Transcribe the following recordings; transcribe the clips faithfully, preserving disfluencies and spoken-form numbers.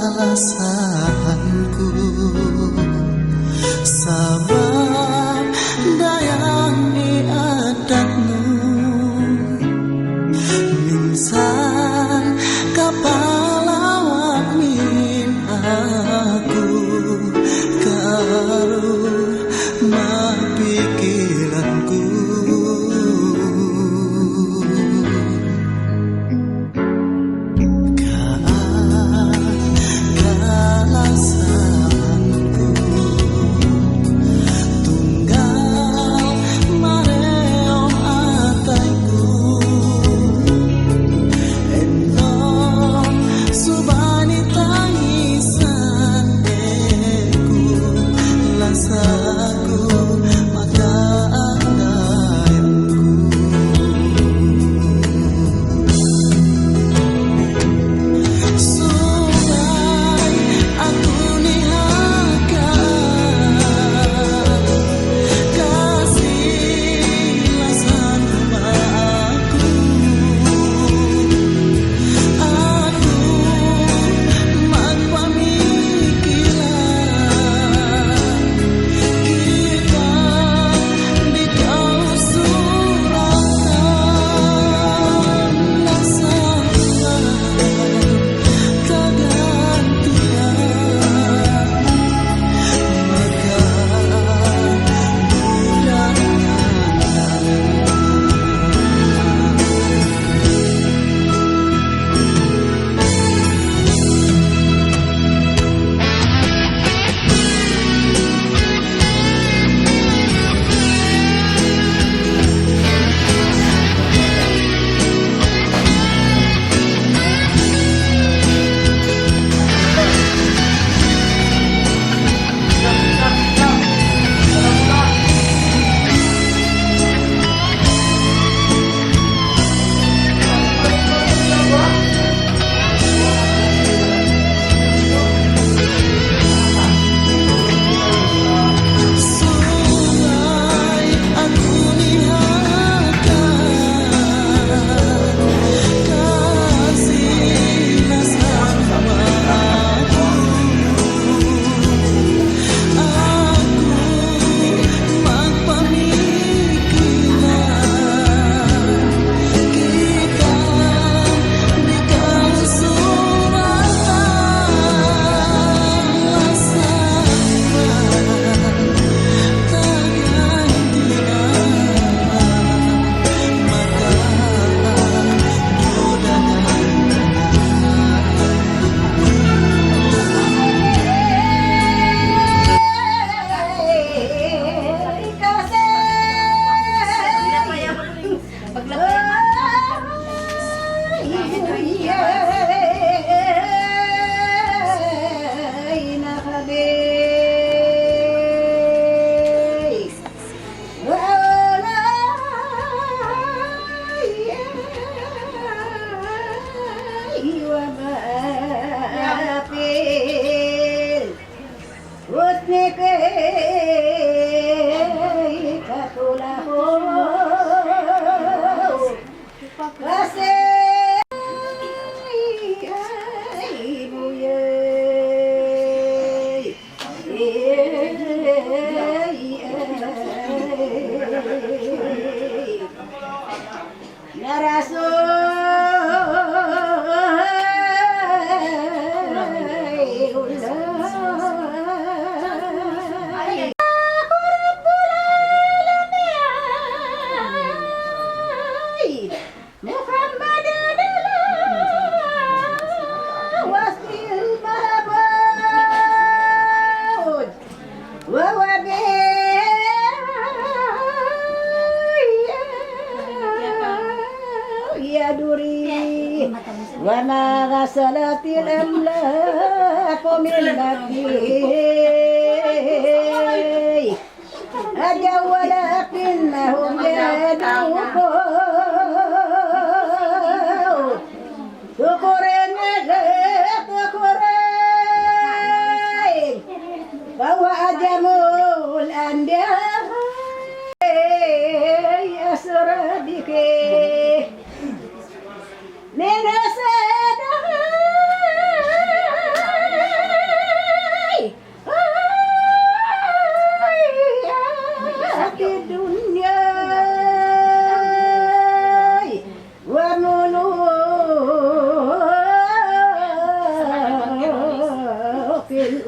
Kalasahan ku, sabab dayn ha addat mu, minsan kapalawan niya aku, kalu mapikilan ku. Ka-, kalasahan ku, tunggal mariyum atay ku, in dum subay tangisan ku, lasa ku, makaandayan ku. Subay aku nihaka, kasi lasahan mu aku. Aku magpamikilan, kita di kausuran, lasahan tagantian, maka bulangan. وما غسلت الأملاك من مكي أجا ولكنهم جادوا ثكرين لا ثكرين فهو أجم الأنبياء أسرى بك من أسد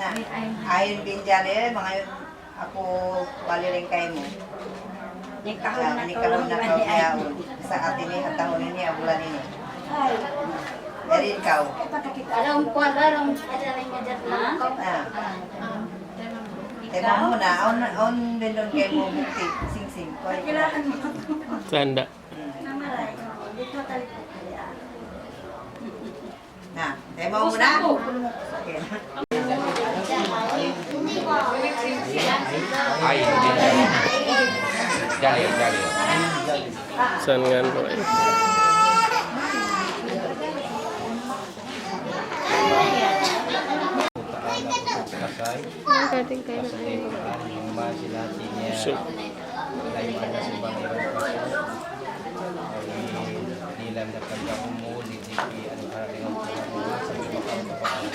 Ah. Ain bin Jalil, mangayu' aku bali dayn kaymu. Nikahun na kaw bihaun. Sa' ini, ha tahun ini, ha bulan ini. Yari ikaw. Ah. Taymaun mu na, awn, awn duun kaymu bukti, singsing. Tanda'. Na, taymaun mu na. Okay. Ay, hindi. Jalil, Jalil. Saan nga ba? Kasay, kasay, lima sila tinya. So, layu ada si Bang Iwan Pasal. Kami nilam na pagkakumu, ni J P, ano, para dengan Tuhan, sa mga kapatid.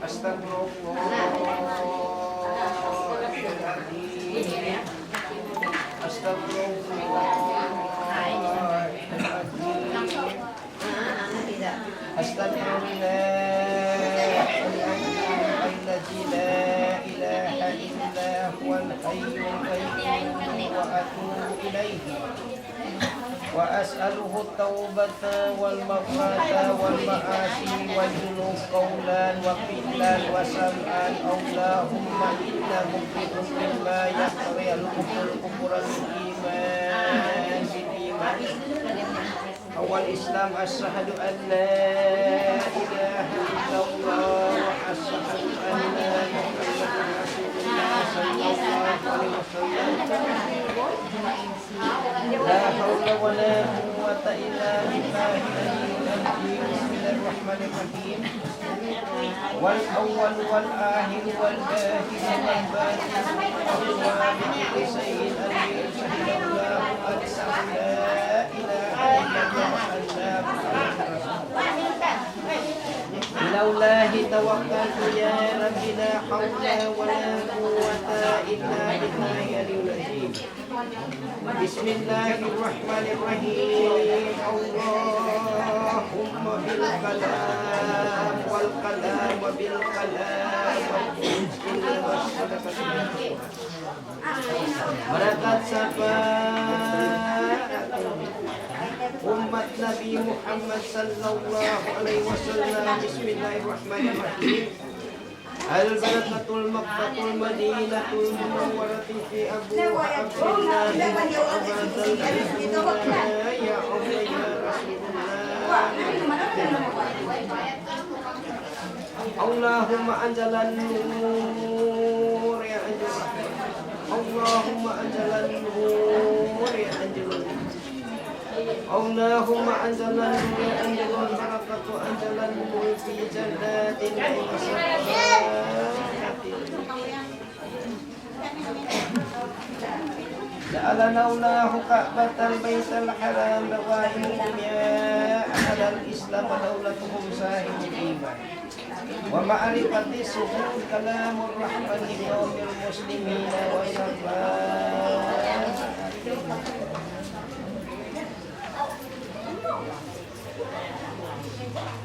أستغفر الله العظيم. أستغفر الله العظيم. أستغفر الله العظيم الذي لا إله إلا هو الحي القيوم وأتوب إليه. وأسأله التوبة والمغفرة والمعاصي والذنوب قولا وفعلا وسمعا. اللهم إنك مخبر بما يقتضي الكفر، كفرا بالإيمان، بالإيمان. أول إسلام، أشهد أن لا إله إلا الله، أشهد أن محمدا رسول الله صلى الله عليه وسلم. لا حول ولا قوة إلا بالله العلي العظيم. بسم الله الرحمن الرحيم. والأول والآخر والباطن والباطن والأول بكل شيء عليم. شهد الله أنه لا إله إلا الله وأن محمدا رسول الله. لولا توكلت يا رب لا حول ولا قوة إلا بالله العلي العظيم. بسم الله الرحمن الرحيم. اللهم بالكلام والكلام وبالكلام والصدقة. Barakat syafaat umat Nabi Muhammad sallallahu alaihi wasallam. بسم الله الرحمن الرحيم. البركة المكة المدينة المنورة في أبوها عبد الله بن عباس الأنبياء عظيما رسول الله. اللهم أنزل النور يا أنزل. اللهم أنزل النور يا أنزل. اللهم أنزل النور أنزل البركة أنزل النور في جنات النعيم وسماوات. جعلنا الله كعبة البيت الحرام بوائمكم يا أهل الإسلام ودولتكم ساهم الإيمان. ومعرفة الشهود كلام الرحمن لقوم المسلمين وإلى الله.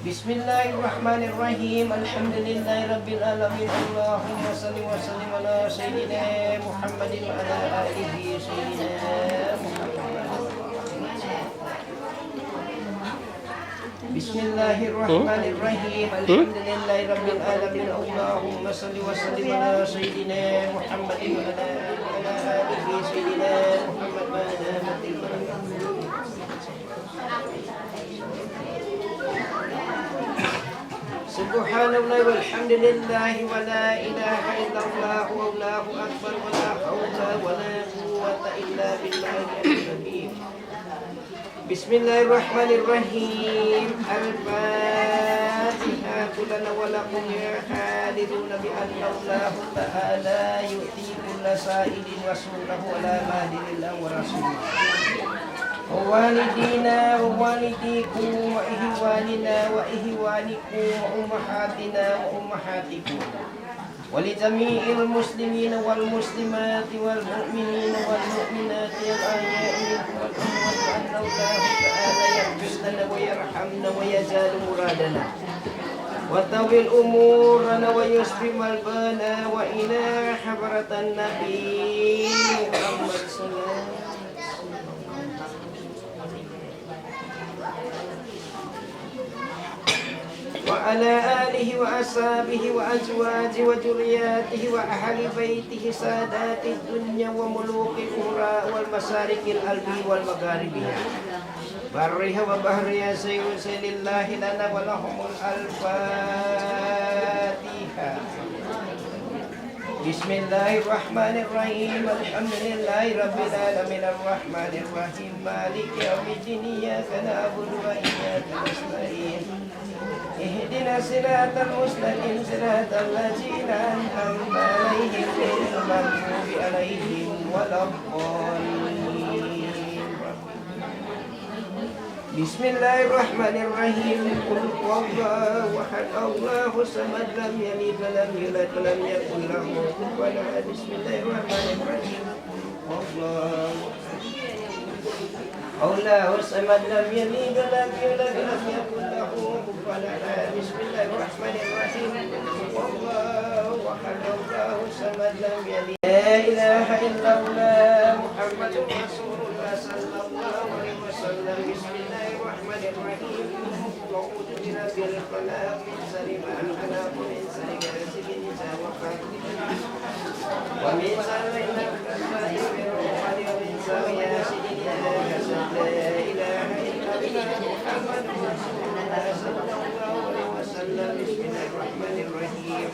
بسم الله الرحمن الرحيم. الحمد لله رب العالمين. اللهم صل وسلم على سيدنا محمد وعلى آله سيدنا محمد. بسم الله الرحمن الرحيم. الحمد لله رب العالمين. اللهم صل وسلم على سيدنا محمد وعلى آله سيدنا محمد ما دامت البركة. سبحان الله والحمد لله ولا إله إلا الله والله أكبر ولا حول ولا قوة إلا بالله العلي العظيم. بسم الله الرحمن الرحيم. الفاتحة. قل أنا ولكم يا حاضرون بأن الله تعالى يؤتي كل سائل وسؤله على ما دين الله ورسوله. ووالدينا ووالديكم وإخواننا وإخوانكم وأمهاتنا وأمهاتكم ولجميع المسلمين والمسلمات والمؤمنين والمؤمنات الأحياء منهم والأموات أن الله تعالى يغفر لنا ويرحمنا ويجعل مرادنا ويطول أمورنا ويشفي مرضانا وإلى حضرة النبي محمد صلى الله عليه وسلم. وعلى آله وأصحابه وأزواجه وذرياته وأهل بيته سادات الدنيا وملوك الأخرى والمشارق الأرض والمغاربها برها وبحرها سير سير الله لنا ولهم الفاتحة. بسم الله الرحمن الرحيم. الحمد لله رب العالمين. الرحمن الرحيم. مالك يوم الدين. إياك نعبد وإياك نستعين. اهدنا الصراط المستقيم. صراط الذين أنعمت عليهم غير المغضوب عليهم ولا الضالين. بسم الله الرحمن الرحيم. قل هو الله أحد، الله الصمد، لم يلد ولم يولد ولم يكن له كفوا أحد. بسم الله الرحمن الرحيم. قل هو الله أحد، الله الصمد، لم يلد ولم يولد ولم يكن له كفوا أحد. بسم الله الرحمن الرحيم. قل هو الله أحد، الله الصمد، لم يلد. لا إله إلا الله محمد رسول الله صلى الله عليه وسلم. بسم الله الرحمن الرحيم. قل أعوذ برب الفلق، من شر ما خلق، ومن شر غاسق إذا وقب، ومن شر النفاثات في العقد، ومن شر حاسد إذا حسد. لا إله إلا الله محمد رسول الله صلى الله عليه وسلم. بسم الله الرحمن الرحيم.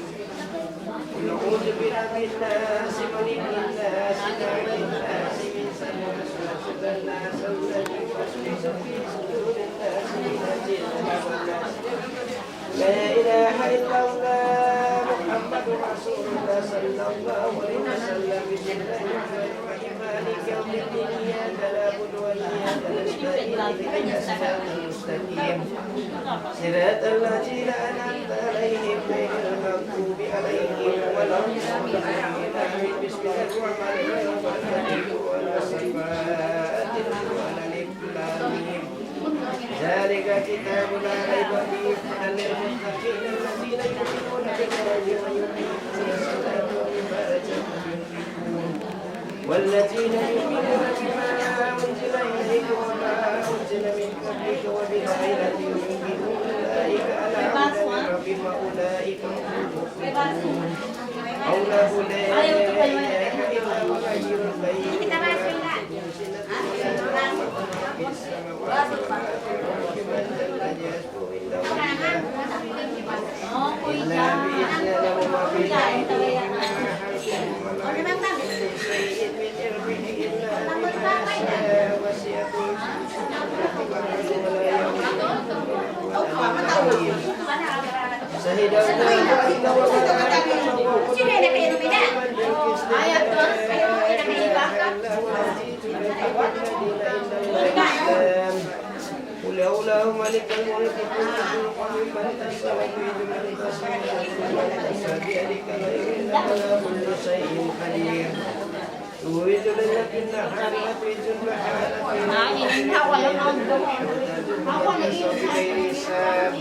قل أعوذ برب الناس، ملك الناس، إله الناس، من شر الوسواس الخناس، الذي يوسوس في صدور الناس، من الجنة والناس. لا إله إلا الله محمد رسول الله صلى الله عليه وسلم. بسم الله الرحمن الرحيم. مالك يوم الدين. إياك نعبد وإياك نستعين. اهدنا الصراط المستقيم. صراط الذين أنعمت عليهم غير المغضوب عليهم ولا الضالين. آمين. بسم الله الرحمن الرحيم. الفاتحة. القرآن الصفات. القرآن. ألف لام ميم. ذلك الكتاب لا ريب فيه هدى للمتقين الذين يؤمنون بالغيب ويقيمون الصلاة ومما رزقناهم ينفقون. والذين يؤمنون بما أنزل إليك وما أنزل من قبلك وبالآخرة هم يوقنون. أولئك على هدى من ربهم وأولئك هم المفلحون. قوله لا إله إلا هو الحي القيوم. لا تأخذه سنة ولا نوم، له ما في السماوات وما في الأرض. من ذا الذي يشفع عنده إلا بإذنه، له ما بين أيديهم وما خلفهم، ولا يحيطون بشيء من علمه إلا بما شاء، وسع كرسيه السماوات والأرض، ولا يئوده حفظهما، وهو العلي العظيم. شهد الله أنه لا إله إلا هو، لا إله إلا هو العزيز الحكيم. قل هو الله مالك الملك تؤتي الملك ممن تشاء وتعز من تشاء وتذل من تشاء بيدك الخير إنك على كل شيء قدير. تولج الليل في النهار وتولج النهار في الليل وتولج الرزق بغير حساب.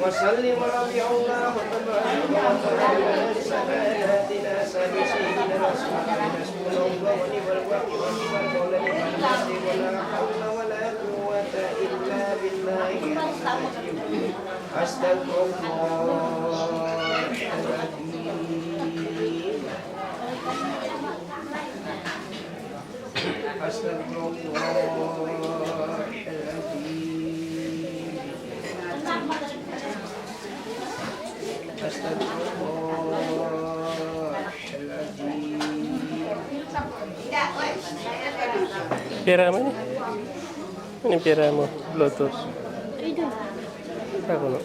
وصل وربي الله تبارك وتعالى على ساداتنا سادسين رسول الله. حسبنا الله ونعم الوكيل ونعم المولى ونعم النصير. ولا حول ولا قوة إلا بالله العلي العظيم. أستغفر الله العظيم. أستغفر الله العظيم. أستغفر الله العظيم. Pira naman ni? Ini pira mu Bluetooth. Aku no.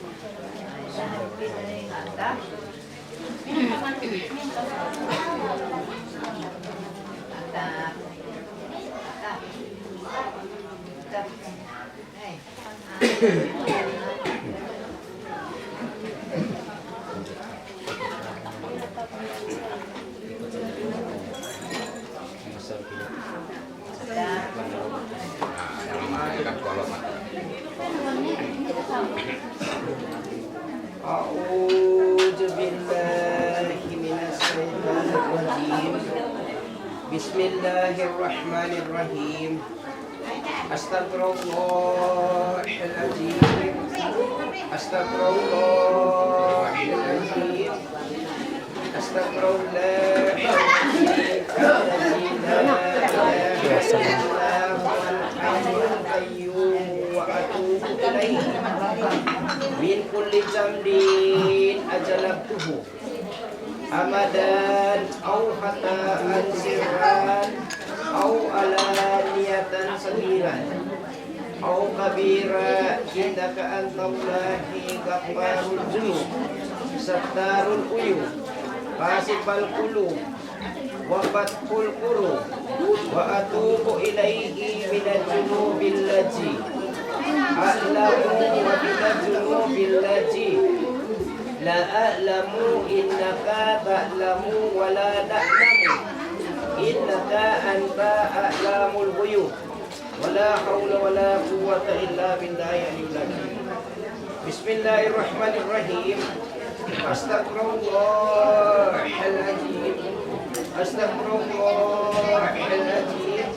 أعوذ بالله من الشيطان الرجيم. بسم الله الرحمن الرحيم. أستغفر الله العظيم. أستغفر الله العظيم. أستغفر الله العظيم الذي لا إله إلا هو الحي القيوم وأتوب إليه من كل ذنب أذنبته عمدا أو خطأ سرا أو علانية صغيرا أو كبيرا إنك أنت الله غفار الذنوب ستار العيوب كاشف الكروب وفتح الكروب وأتوب إليه من الذنوب التي أعلم ومن الذنوب التي لا أعلم إنك تعلم ولا نعلم إنك أنت علام الغيوب ولا حول ولا قوة إلا بالله العلي العظيم. بسم الله الرحمن الرحيم. أستغفر الله العظيم. أستغفر الله العظيم.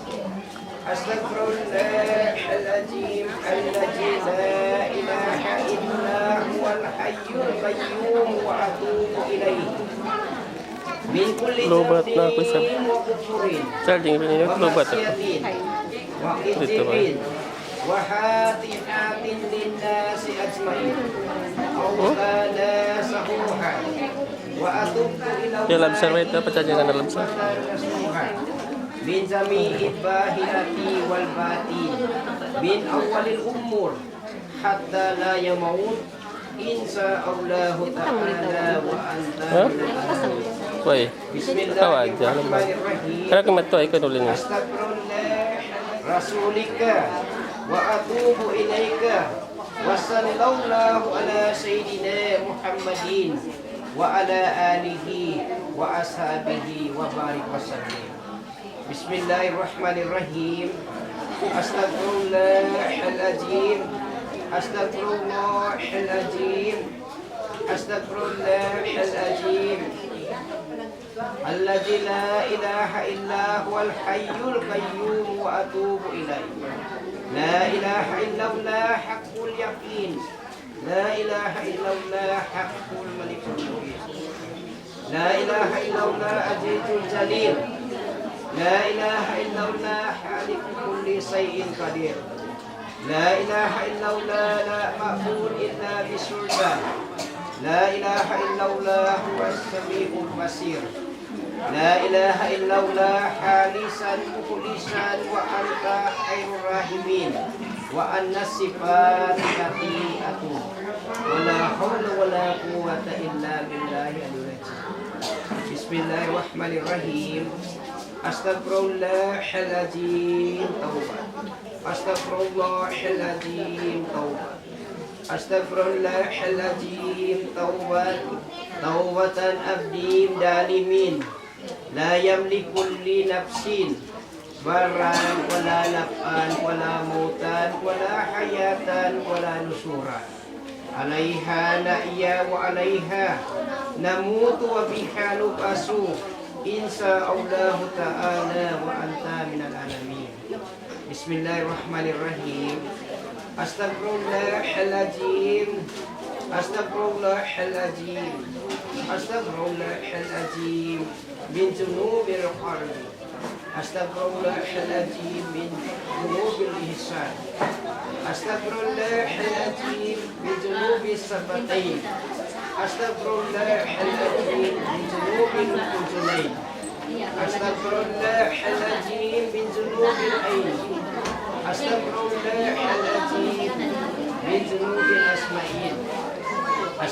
أستغفر الله العظيم الذي لا إله إلا هو الحي القيوم وأتوب إليه من كل ذنب وكفر ومعصية وخطيئة للناس أجمعين. أو كان صحوحا وأتوب إلى الله توبة نصوحا من جميع الظاهرة والباطن من أول الأمور حتى لا يموت إن شاء الله تعالى وأنت من العالمين. بسم الله الرحمن الرحيم. أستغفر الله رسولك وأتوب إليك وصلى الله على سيدنا محمد وعلى آله وأصحابه وبارك وسلم. بسم الله الرحمن الرحيم. أستغفر الله العظيم. أستغفر الله العظيم. أستغفر الله العظيم الذي لا إله إلا هو الحي القيوم وأتوب إليه. لا إله إلا الله حق اليقين. لا إله إلا الله حق الملك المبين. لا إله إلا الله العزيز الجليل. لا إله إلا الله خالق كل شيء قدير. لا إله إلا الله لا معبود إلا بسلطان. لا إله إلا الله هو السميع البصير. لا إله إلا الله خالصا مخلصا وأنت خير الراحمين وأن الصفات خطيئة ولا حول ولا قوة إلا بالله العلي العظيم. بسم الله الرحمن الرحيم. أستغفر الله العظيم توبة. أستغفر الله العظيم توبة. أستغفر الله العظيم توبة. توبة عبد ظالم لا يملك لنفسه ضرا ولا نفعا ولا موتا ولا حياة ولا نشورا. عليها نحيا وعليها نموت وبها نبعث إن شاء الله تعالى وأنت من العالمين. بسم الله الرحمن الرحيم. أستغفر الله العظيم. أستغفر الله العظيم. أستغفر الله العظيم من ذنوب القلب. أستغفر الله العظيم من ذنوب اللسان. أستغفر الله العظيم من ذنوب الشفتين. أستغفر الله العظيم من ذنوب الأذنين. أستغفر الله العظيم من ذنوب العين. أستغفر الله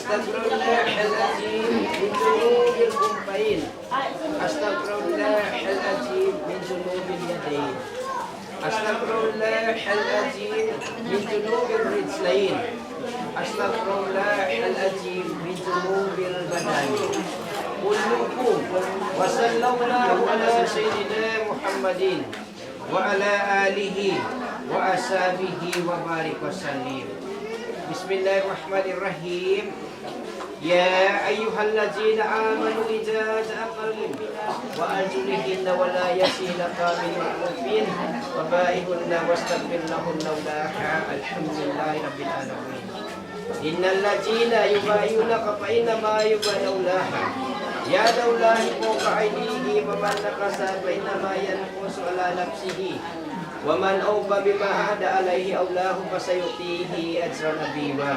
أستغفر الله العظيم من ذنوب الخفين. أستغفر الله العظيم من ذنوب اليدين. أستغفر الله العظيم من ذنوب الرجلين. أستغفر الله العظيم من ذنوب البدن كلكم. وصلى الله على سيدنا محمد وعلى آله وأصحابه وبارك وسلم. بسم الله الرحمن الرحيم. يا أيها الذين آمنوا إذا جاءكم وأرجلهن ولا يأتينك من معروف فبايعهن واستغفر لهن الله. الحمد لله رب العالمين. إن الذين يبايعونك فإنما يبايعون الله يد الله فوق أيديهم ومن نكث فإنما ينكث على نفسه ومن أوفى بما عاهد عليه الله فسيؤتيه أجرا عظيما.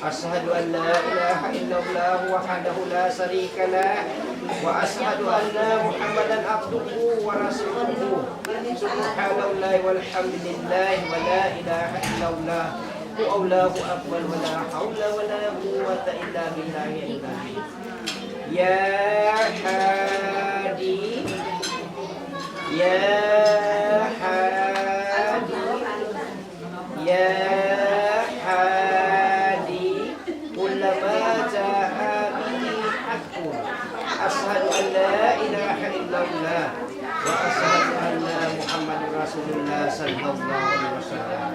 أشهد أن لا إله إلا الله وحده لا شريك له وأشهد أن محمدا عبده ورسوله. سبحان الله والحمد لله ولا إله إلا الله والله أكبر ولا حول ولا قوة إلا بالله العلي العظيم. يا هادي، يا هادي، يا هادي، كل ما جاء به حق. أشهد أن لا إله إلا الله وأشهد أن محمدا رسول الله صلى الله عليه وسلم.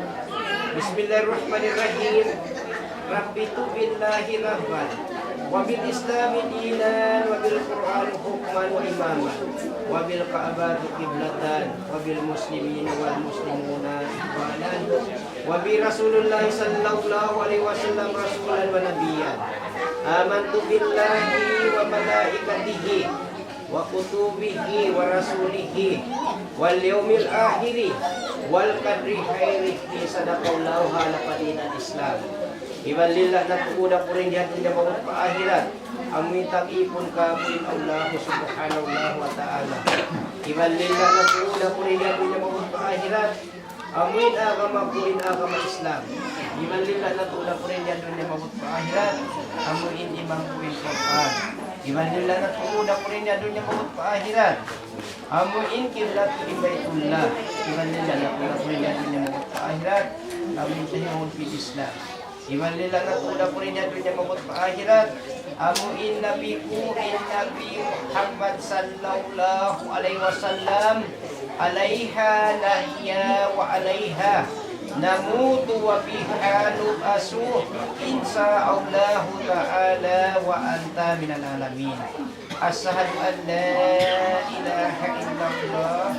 بسم الله الرحمن الرحيم. رضيت بالله ربا وبالإسلام دينا وبالقرآن حكما وإماما وبالكعبة قبلة وبالمسلمين والمسلمون إخوانا وبرسول الله صلى الله عليه وسلم رسولا ونبيا. آمنت بالله وملائكته وكتبه ورسله واليوم الآخر والقدر خيره. صدق الله. Halapat in Islam. Iban lillah natu' da kuring di ha dunya mawn pa ahirat. Amu in tag-ipun kamu in Allah Subhanahu wa Ta'ala. Iban lillah natu' da kuring di ha dunya mawn pa ahirat. Amu in agama ku in agama Islam. Iban lillah natu' da kuring di ha dunya mawn pa ahirat. Amu in imam ku in Qur'an. Iban lillah natu' da kuring di ha dunya mawn pa ahirat. Amu in kiblat ku in Baitullah. Iban lillah natu' da kuring di ha dunya mawn pa ahirat. Amu in tahimun fil Islam. Iban lillah natu' da kuring di ha dunya mawn pa ahirat. Amu in Nabi ku in Nabi Muhammad sallallahu alayhi wasallam. عليها نحيا وعليها نموت وبها نبعث إن شاء الله تعالى وأنت من العالمين. أشهد أن لا إله إلا الله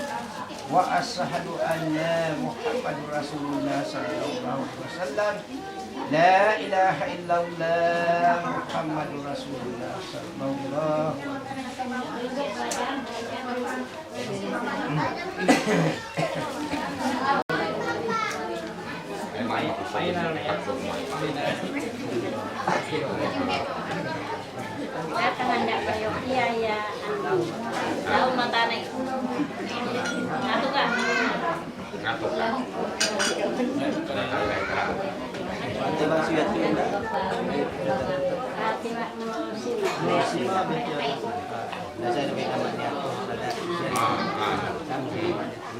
وأشهد أن محمدا رسول الله صلى الله عليه وسلم. لا إله إلا الله محمد رسول الله صلى الله عليه وسلم. Iya, iya, anu. Tau mata na. Atu ka. Fatima suyat ko yun. Fatima Musima. Musima, biya' yan. Nasa na may naman niya ako.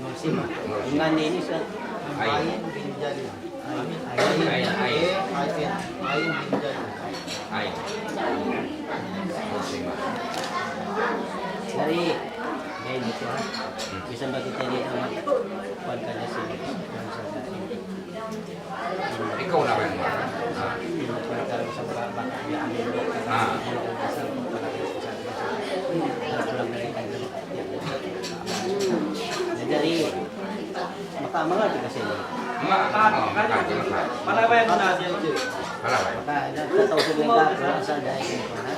Musima. Yung nga nini sa Ain bin Jalil. Ain, Ain, Ain, Ain. Ain, Ain bin Jalil. Ain. Musima. Dari, ngayon ito, ha? Bisan ba kita di' naman, kuwan ka na sila. Ikaw na rin. Ah. Kuwan ka sa baba, baka niya ang mga Ah. Dari, maka mangarti ka sa inyo. Ma-, ma-, ma-, ma-, Palabay mo na siya, sir. Palabay. Maka, sa tau sa mga, sa dahil ko na.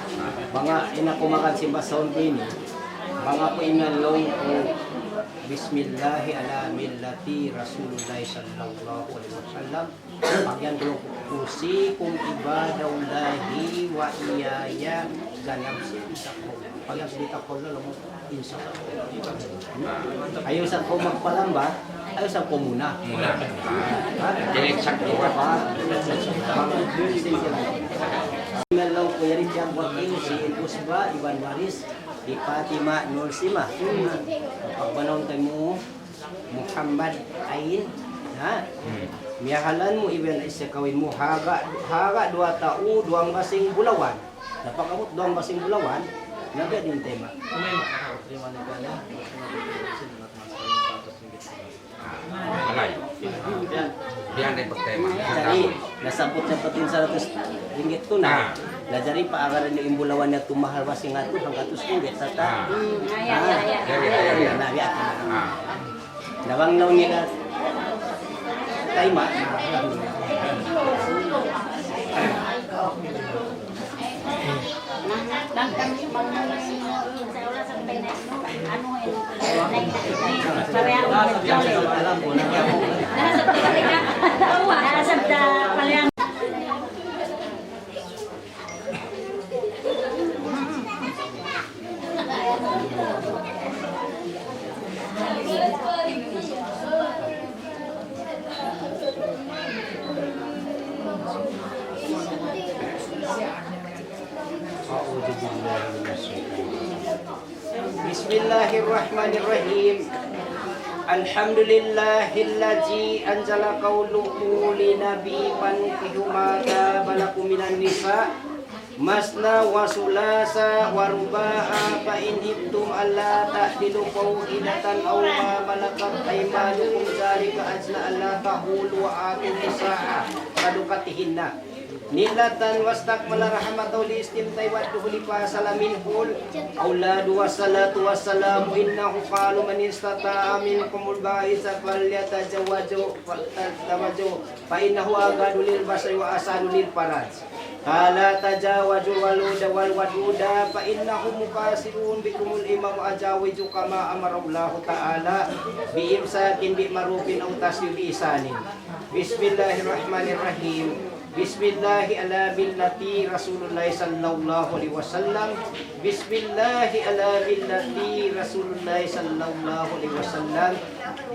Manga ina ko makan simba sa unti ini. Manga ko inalong ko, بسم الله على ملة رسول الله صلى الله عليه وسلم. Pagyan ko, أوصيكم عباد الله وإياي ganam sin taqwa. Pagyan sin taqwa Allah, lamu, insya Allah. Ayaw sa ko magpalamba, ayaw sa ko muna. Muna. Ha? Direct sa ko. Ito pa. Yari piyagwakil sin usba iban waris hi Fatima Nulsima. Pagbanahun kaymu Muhammad Ain. Ha? Miyahalan mu iban isi kawin mu haga, haga duwa tau, duwang basing bulawan. Napakabut duwang basing bulawan, nabi adin tema. Alay. Bihan da in pagtayma'. Jari, nasabbut niya pa in saratus ringgit tuna. Ah. Na jari, paagaran niyu in bulawan niya tumahal wa sin hanggatus ringgit, sarta'. Ah. Hmm, ah, ya, ya, ya. Jari, jari, jari. Na, ya. Ah. Na bang laung niya tayma'. أعوذ بالله من الشيطان الرجيم. بسم الله الرحمن الرحيم. الحمد لله الذي أنزل قوله للنبي فانكحوا ما طاب لكم من النساء مثنى وثلاث ورباع فإن خفتم ألا تعدلوا فواحدة أو ما ملكت أيمانكم ذلك أدنى ألا تعولوا وآتوا النساء صدقاتهن نحلة واستكمل رحمته للاستمتاع والدخول فحصل منه الأولاد والصلاة والسلام إنه قال من استطاع منكم الباءة فليتزوج فليتزوج فإنه أغض للبصر وأحسن للفرج. قال تزوجوا الودود والودود فإني مكاثر بكم الأمم وأزداد كما أمر الله تعالى بإمساك بمعروف أو تسريح بإحسان. بسم الله الرحمن الرحيم. بسم الله على ملة رسول الله صلى الله عليه وسلم. بسم الله على ملة رسول الله صلى الله عليه وسلم.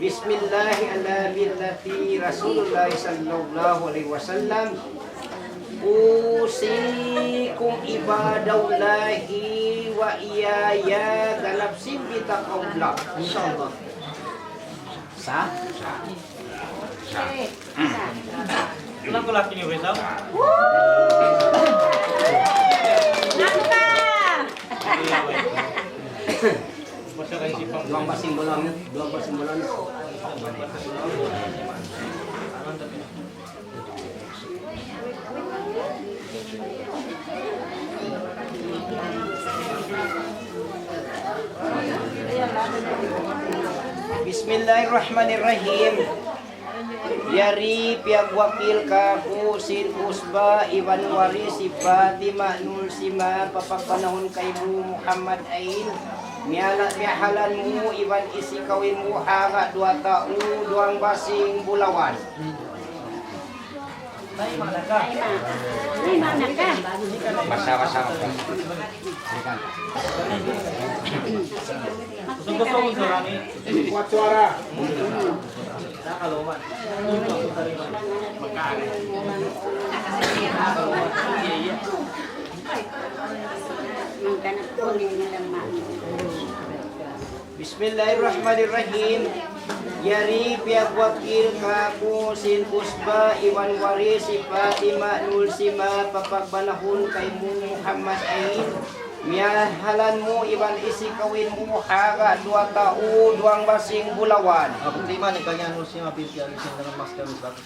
بسم الله على ملة رسول الله صلى الله عليه وسلم. أوصيكم عباد الله وإياي ونفسي بتقوى الله. إن شاء الله. Sa? Sa. Sa. Kenapa laki ni Faisal? Nangka! Duwang basing bulawan, duwang basing bulawan. Bismillahirrahmanirrahim. Yari piyagwakil kāku' sin usba iban waris hi Fatima Nulsima, papagbanahun kaymu Muhammad Ain, miyala-, miyahalan mu iban isi kawin mu haga duwa tau, duwang basing bulawan. Basa, basa, basa. Kuat suara. Bismillahirrahmanirrahim. Yari piyagwakil kāku' sin usba iban waris hi Fatima Nulsima, papagbanahun kaymu Muhammad Ain, miyahalan mu iban isi kawin mu haga duwa tau, duwang basing bulawan. Aku terima nikahnya Nulsima binti Ali Sendana Mas Kawin seratus.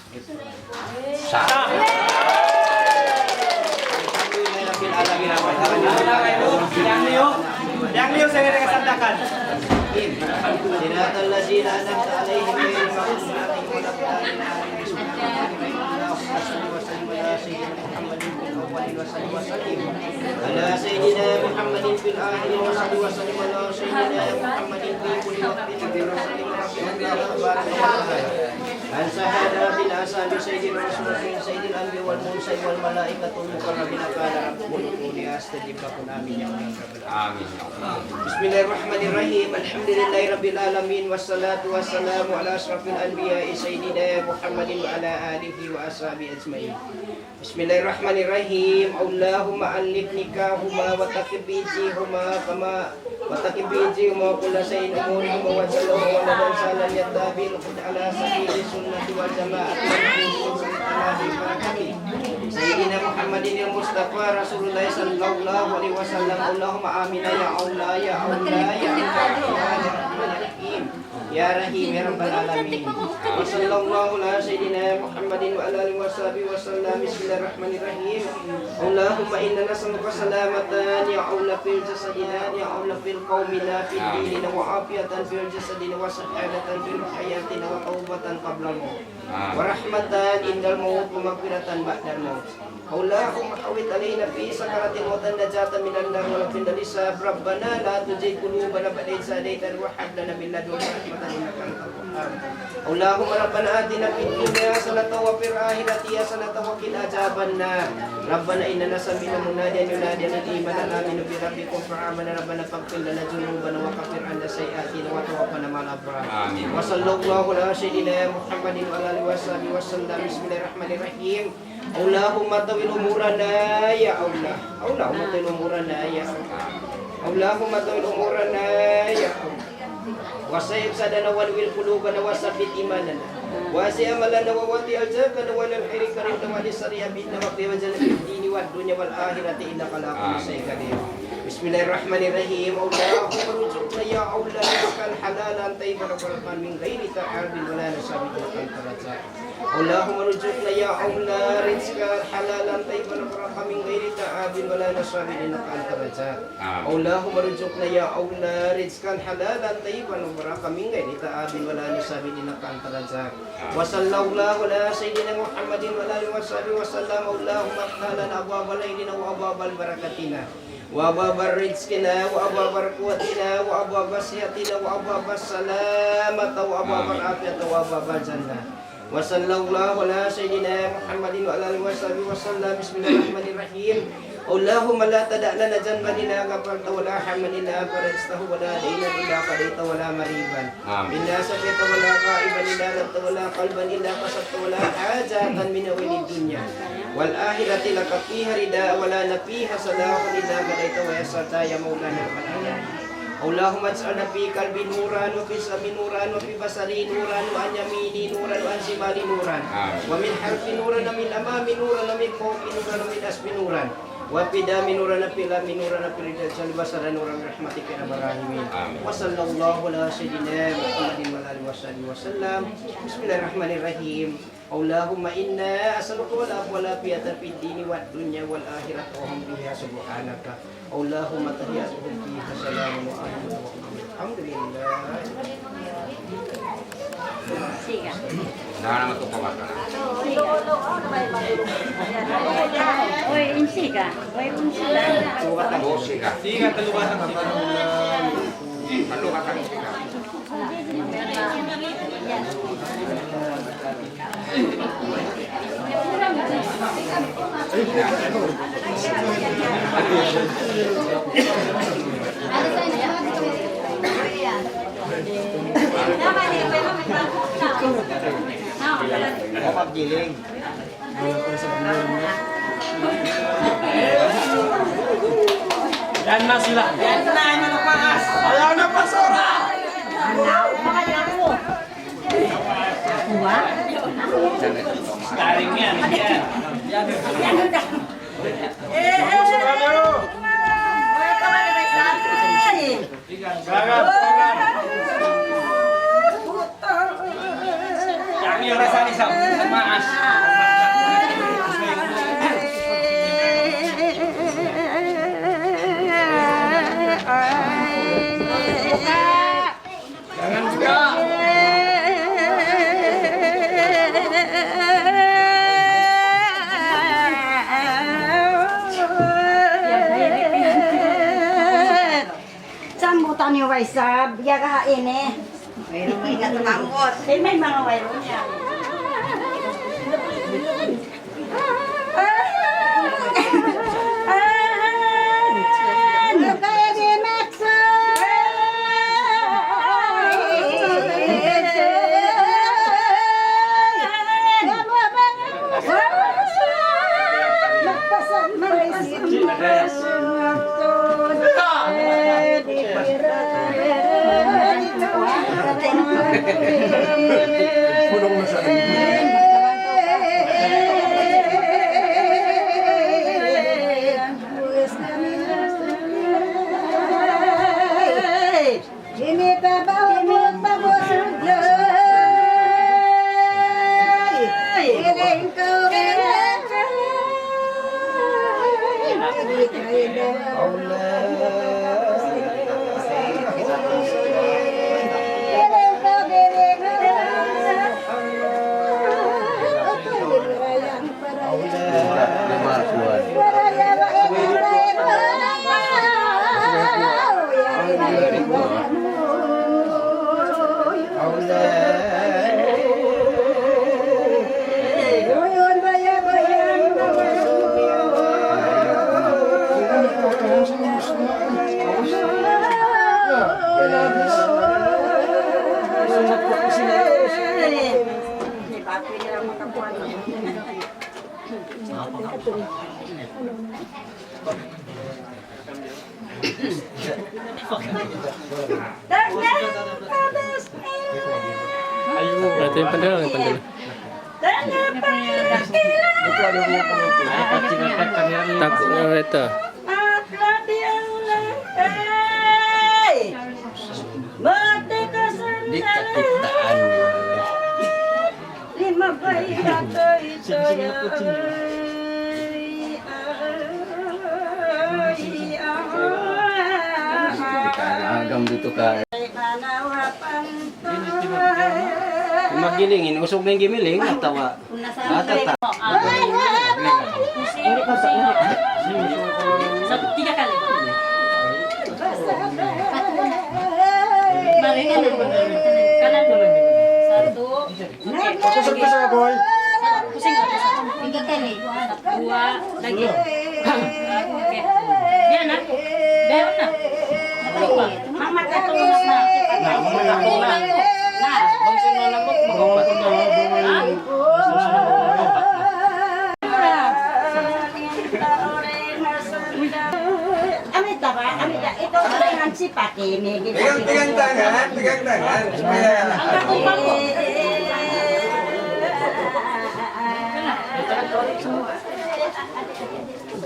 Sa. Alhamdulillahirabbil alamin. Yang liu, yang liu saya dengan sandakan. صراط الذين أنعمت عليهم غير المغضوب عليهم ولا الضالين. آمين. اللهم صل وسلم على سيدنا محمد في الأولين وصحبه وسلم. على سيدنا محمد في الآخرين وصحبه وسلم. على سيدنا محمد في كل وقت وفي كل ساعة. رضي الله تبارك وتعالى عن ساداتنا أصحاب سيدنا رسول الله، سيد الأنبياء والمرسلين والملائكة المقربين، قال ربكم ادعوني أستجب لكم. آمين يا رب العالمين. آمين يا رب. بسم الله الرحمن الرحيم. الحمد لله رب العالمين، والصلاة والسلام على أشرف الأنبياء سيدنا محمد وعلى آله وأصحابه أجمعين. بسم الله الرحمن الرحيم. اللهم ألف نكاحهما وثقب بيضتهما كما وثقب بيضتهما وكل شيء أمورهما واجعلهما ولدا صالحا يدعو به الخير على سبيل السنة والجماعة والخصوص والتلاقي بركته سيدنا محمد المصطفى رسول الله صلى الله عليه وسلم. اللهم آمين يا الله يا الله يا الله يا الرحمن الرحيم. يا رحيم يا رب العالمين. وصلى الله على سيدنا محمد وعلى آله وصحبه وسلم. بسم الله الرحمن الرحيم. اللهم إنا نسألك سلامة يا الله في جسدنا يا الله في قومنا في ديننا وعافية في جسدنا وسعادة في حياتنا وتوبة قبل الموت ورحمة عند الموت ومغفرة بعد الموت. اللهم هون علينا في سكرات الموت نجاة من النار ونجاة من الحساب. ربنا لا تزغ قلوبنا بعد إذ هديتنا وهب لنا من لدنك رحمة إنك أنت الوهاب. اللهم ربنا آتنا في الدنيا حسنة وفي الآخرة حسنة وقنا عذاب النار. ربنا إننا سمعنا مناديا ينادي للإيمان أن آمنوا بربكم فآمنا. ربنا فاغفر لنا ذنوبنا وكفر عنا سيئاتنا وتوفنا مع الأبرار. آمين. وصلى الله على سيدنا محمد وعلى آله وصحبه وسلم. بسم الله الرحمن الرحيم. اللهم طول عمرنا يا الله. اللهم طول عمرنا يا الله. اللهم طول عمرنا يا الله. وسع صدرنا ونور قلوبنا وثبت إيماننا وأصلح أملنا ووفق أرزاقنا وإلى الخير قربنا وأدخلنا السرور بنا وفي وجهنا في الدين والدنيا والآخرة إنك على كل شيء قدير. بسم الله الرحمن الرحيم. اللهم ارزقنا يا الله رزقا حلالا طيبا مباركا من غير تعب ولا نصب إنك أنت الرزاق. اللهم ارزقنا يا الله رزقا حلالا طيبا مباركا من غير تعب ولا نصب إنك أنت الرزاق. آمين. اللهم ارزقنا يا الله رزقا حلالا طيبا مباركا من غير تعب ولا نصب إنك أنت الرزاق. آمين. وصلى الله على سيدنا محمد وعلى آله وصحبه وسلم. اللهم افتح لنا أبواب خيرنا وأبواب بركتنا وأبواب رزقنا وأبواب قوتنا وأبواب صحتنا وأبواب السلامة وأبواب آمين. العافية وأبواب الجنة. وصلى الله على سيدنا محمد وعلى آله وصحبه وسلم. بسم الله الرحمن الرحيم. اللهم لا تدع لنا ذنبا إلا غفرته ولا هما إلا فرجته ولا دينا إلا قضيته ولا مريضا آمين. إلا شفيته ولا غائبا إلا رددته ولا كربا إلا كشفته ولا حاجة من حوائج الدنيا والآخرة لك فيها رضا ولنا فيها صلاح إلا قضيتها ويسرتها يا مولانا يا رب العالمين. اللهم اجعل في قلبي نورا وفي سمعي نورا وفي بصري نورا وعن يميني نورا وعن شمالي نورا آمين. ومن خلفي نورا ومن أمامي نورا ومن فوقي نورا ومن أسفلي نورا وفي قدمي نورا وفي لحمي نورا وفي رجلي نورا وفي بصري نورا برحمتك يا أرحم الراحمين. آمين. وصلى الله على سيدنا محمد وعلى آله وصحبه وسلم. بسم الله الرحمن الرحيم. اللهم إنا نسألك العفو والعافية في الدين والدنيا والآخرة وهم بها سبحانك. اللهم تحياتهم فيها سلام وآخر دعواهم الحمد لله. Dahan naman ito pa bata. Uy, insiga. Uy, insiga. Dosi ka. Siga, talugasan ka. Talugasan ka. Magdiling. Yan na sila. Yan na, yan na, paas. Ayaw na, pasora. Kuha? Starring yan. Yan. Yan. Eh, eh, eh. Kami ang rasa ni Sam. Maas. Jangan juga. Sambutan niyu, way isab, yaga ha ini. Wayruun, ingat tumambut. Di' may manga wayruun niya. Pwede lang makakuha ng Ito yung pandala, yung pandala. Tako na ito. Di kakitaan. Lima bay ato ito ya. Agam dito ka. Magilingin, usog na yung gimiling, natawa. Matata. Sa tiga kali. Balik ka na. Kanan mo. Satu. Kusog ka sa boy. Kusog ka. Tiga kali. Dua. Lagi. Okay. Biya' na. Biya' na. Mama ka tulog na. Na, mama ka tulog na. Na. Bang sino na mo? Ha? Amita ba? Amita. Ikaw na lang ang sipa. Pegang, pegang tangan, pegang tangan. Supaya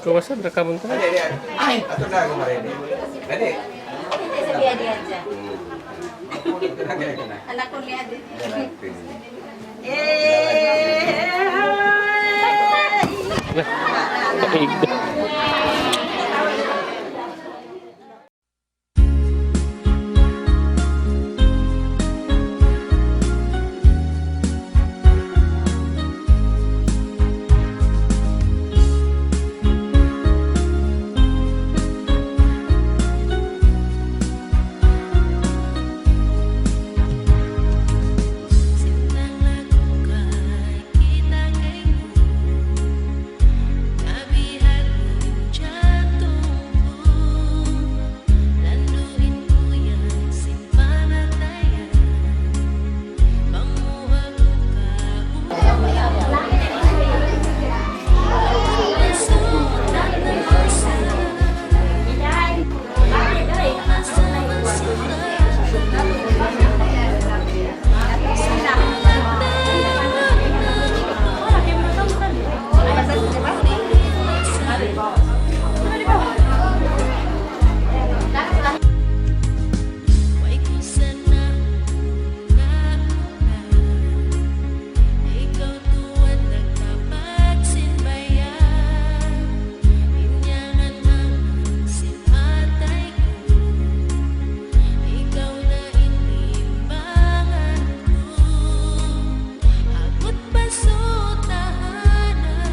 Kawasan, rakaman ko na. Dali, dali. Ato na, kumarin. Dali. Hindi, sabi, adi, adi. Anak ko ni adi. Nah, kaig. Ikaw tuwan nagtapat sin bayaan, in nyangan mangan sin atay ku. Ikaw na in limbangan ku, agut pa su tahanan.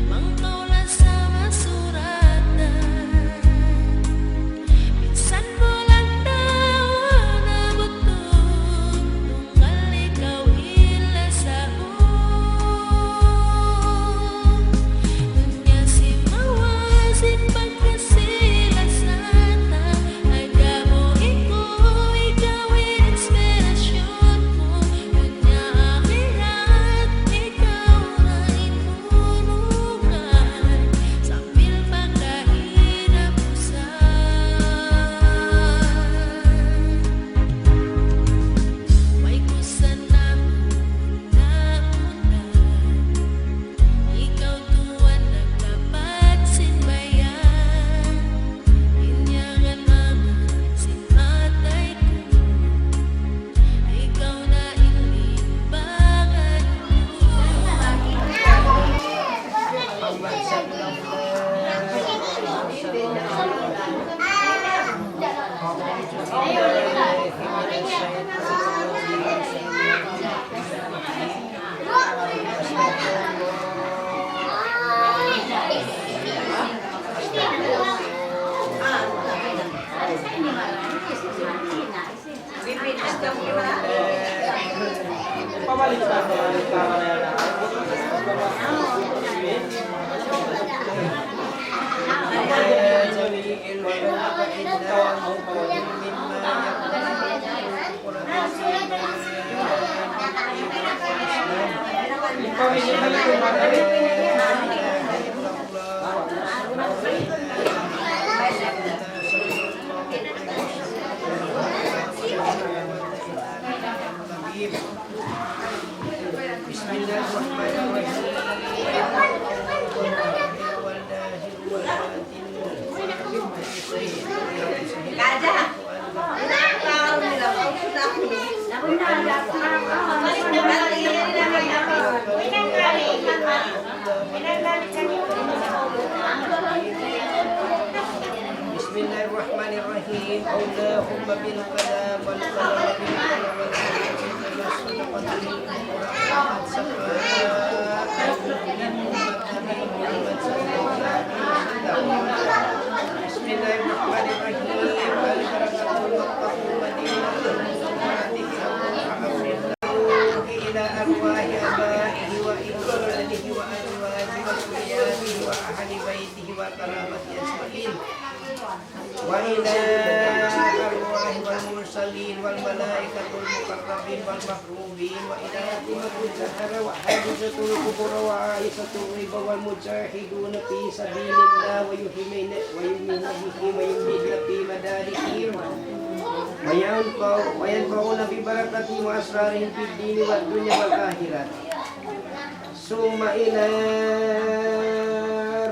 Bang kaw la sa masuratan, minsan bulan taun na butun, tunggal ikaw in lasahun. Dunya simawa sin pagkasi-lasa ta, agama ku ikaw in inspirasyun ku. Dunya akhirat ikaw na in tulungan, sambil makahinapusan. Way ku sana muna-muna, ikaw tuwan nagtapat sin bayaan, in nyangan mangan sin atay ku. Ikaw na in limbangan ku. أشهد أن لا إله إلا الله وحده لا شريك له. بسم الله الرحمن الرحيم. بسم الله الرحمن الرحيم. اللهم بالقلم والقلم بالقلم والقلم. بسم الله الرحمن الرحيم. البركة المقطع مدينة المقطع إلى أرواح آبائه وإخوانه وأزواجه وذرياته وأهل بيته وقرابته أجمعين. وإلى أرواح المرسلين والملائكة المقربين والمحبوبين وإلى فاطمة الزهراء وحفصة الكبرى وعائشة الرضا والمجاهدون في سبيل الله ويؤمنون ويؤمنون بهم ويؤمنون بمداركهم وينفع- وينفعون ببركتهم وأسرارهم في الدين والدنيا والآخرة. ثم إلى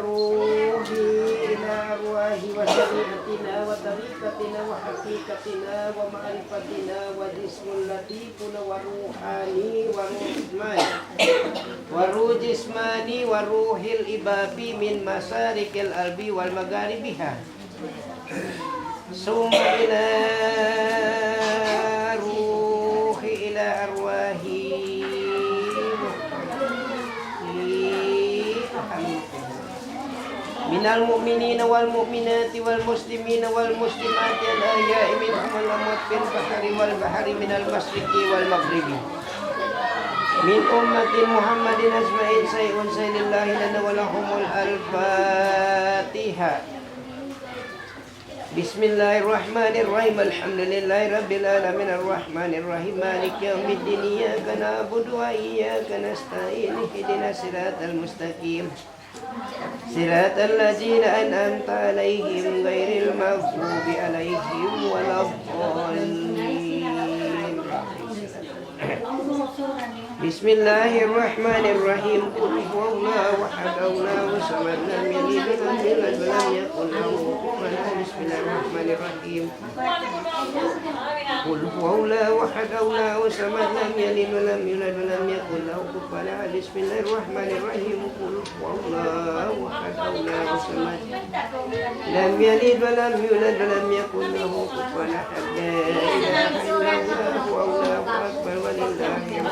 روحي، إلى أرواح وشريعتنا وطريقتنا وحقيقتنا ومعرفتنا وجسم لطيف وروحاني وروح جسماني وروح جسماني وروح الإباب من مشارق الأرض والمغاربها. ثم إلى روح إلى أرواح من المؤمنين والمؤمنات والمسلمين والمسلمات الأحياء منهم والأموات في البر والبحر من المشرق والمغرب من أمة محمد أجمعين شيء شيء لله لنا ولهم الفاتحة. بسم الله الرحمن الرحيم. الحمد لله رب العالمين الرحمن الرحيم مالك يوم الدين إياك نعبد وإياك نستعين اهدنا الصراط المستقيم صراط الذين أنعمت عليهم غير المغضوب عليهم ولا الضالين. بسم الله الرحمن الرحيم. قل هو الله أحد الله الصمد لم يلد ولم يولد ولم يكن له كفوا أحد. بسم الله الرحمن الرحيم. قل هو الله أحد الله الصمد لم يلد ولم يولد ولم يكن له كفوا أحد. بسم الله الرحمن الرحيم. قل هو الله أحد الله الصمد لم يلد ولم يولد ولم يكن له كفوا أحد. لا إله إلا الله والله أكبر ولله الحمد.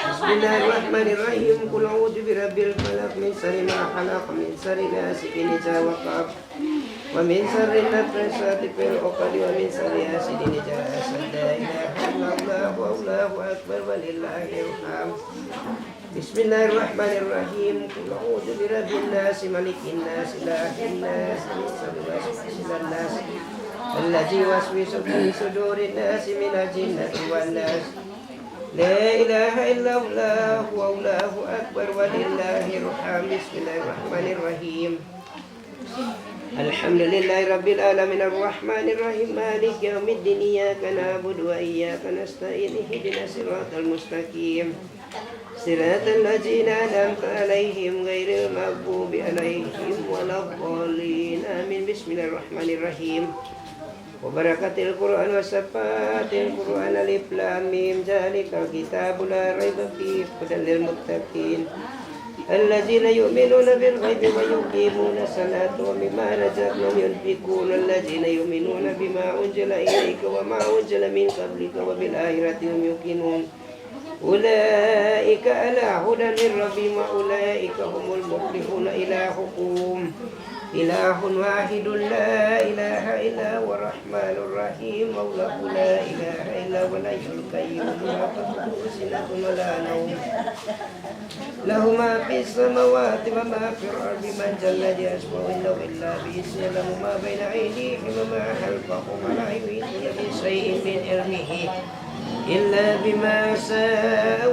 بسم الله الرحمن الرحيم. قل أعوذ برب الفلق من شر ما خلق من شر غاسق إذا وقب ومن شر النفاثات في العقد ومن شر حاسد إذا حسد. لا إله إلا الله والله أكبر ولله الحمد. بسم الله الرحمن الرحيم. قل أعوذ برب الناس ملك الناس إله الناس من شر الوسواس الخناس الذي يوسوس في صدور الناس من الجنة والناس. لا إله إلا الله والله أكبر ولله الحمد. بسم الله الرحمن الرحيم. الحمد لله رب العالمين الرحمن الرحيم مالك يوم الدين إياك نعبد وإياك نستعين اهدنا الصراط المستقيم صراط الذين أنعمت عليهم غير المغضوب عليهم ولا الضالين آمين. بسم الله الرحمن الرحيم. وبركة القرآن وشفاعة القرآن. ألف لام ميم. ذلك الكتاب لا ريب فيه هدى للمتقين الذين يؤمنون بالغيب ويقيمون الصلاة ومما رزقناهم ينفقون الذين يؤمنون بما أنزل إليك وما أنزل من قبلك وبالآخرة هم يوقنون أولئك على هدى من ربهم وأولئك هم المفلحون. إلهكم إله واحد لا إله إلا هو الرحمن الرحيم. الله لا إله إلا هو الحي القيوم لا تأخذه سنة ولا نوم له ما في السماوات وما في الأرض من ذا الذي يشفع عنده إلا بإذنه يعلم ما بين أيديهم وما خلفهم ولا يحيطون بشيء من علمه إلا بما شاء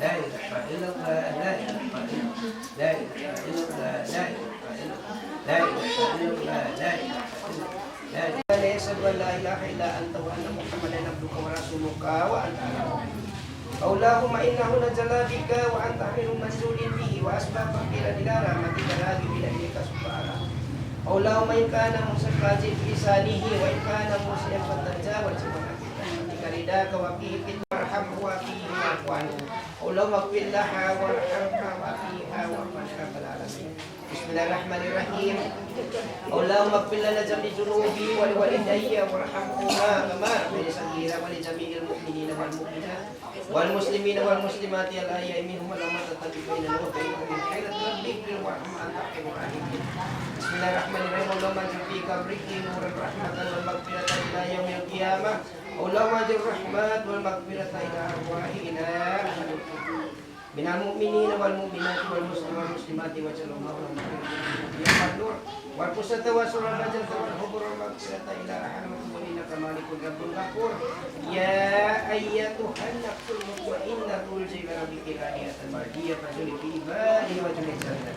لا إله إلا الله، لا إله إلا الله، لا إله إلا الله، لا إله إلا الله، لا إله إلا الله، لا إله إلا الله، لا إله إلا الله. أشهد أن لا إله إلا أنت وأن محمدا عبدك ورسولك وأنت على عهدك. اللهم إنا نتجلى بك وأنت خير منزول به وأسباب مغفرة إلى رحمتك راغب إليك سبحانك. اللهم إن كان مصرا فزد في لسانه وإن كان مسيئا فتجاوز عنه برحمتك رضاك وقه في وارحمه وعافه واعف عنه. اللهم اغفر لها وارحمها وعافها واعف عنها يا رب العالمين. بسم الله الرحمن الرحيم. اللهم اغفر لنا جميع ذنوبنا ولوالدينا وارحمهما كما ربياني صغيرا ولجميع المؤمنين والمؤمنات والمسلمين والمسلمات الأحياء منهم والأموات الذين بيننا وبينهم من خيرات ربك وارحم أنت خير الراحمين. بسم الله الرحمن الرحيم. اللهم اجعل في قبره نورا ورحمة ومغفرة إلى يوم القيامة. اللهم اجعل الرحمة والمغفرة إلى أرواحنا من المؤمنين والمؤمنات والمسلمين والمسلمات واجعل اللهم النور والفسحة والسرور والنجاة والحبور والمغفرة إلى أرحام الراحمين إنك مالك رب غفور. يا أيتها النفس المطمئنة ارجعي إلى ربك راضية مرضية فادخلي في عبادي وادخلي جنتي.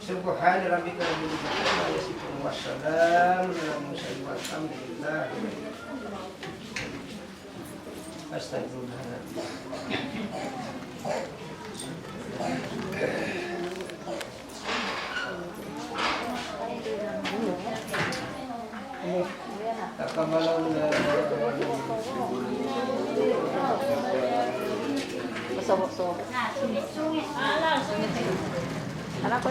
سبحان ربك رب العزة عما يصفون وسلام على المرسلين والحمد لله رب العالمين. أستغفر الله. تقبل الله. Masawak-sawak. Ala ko,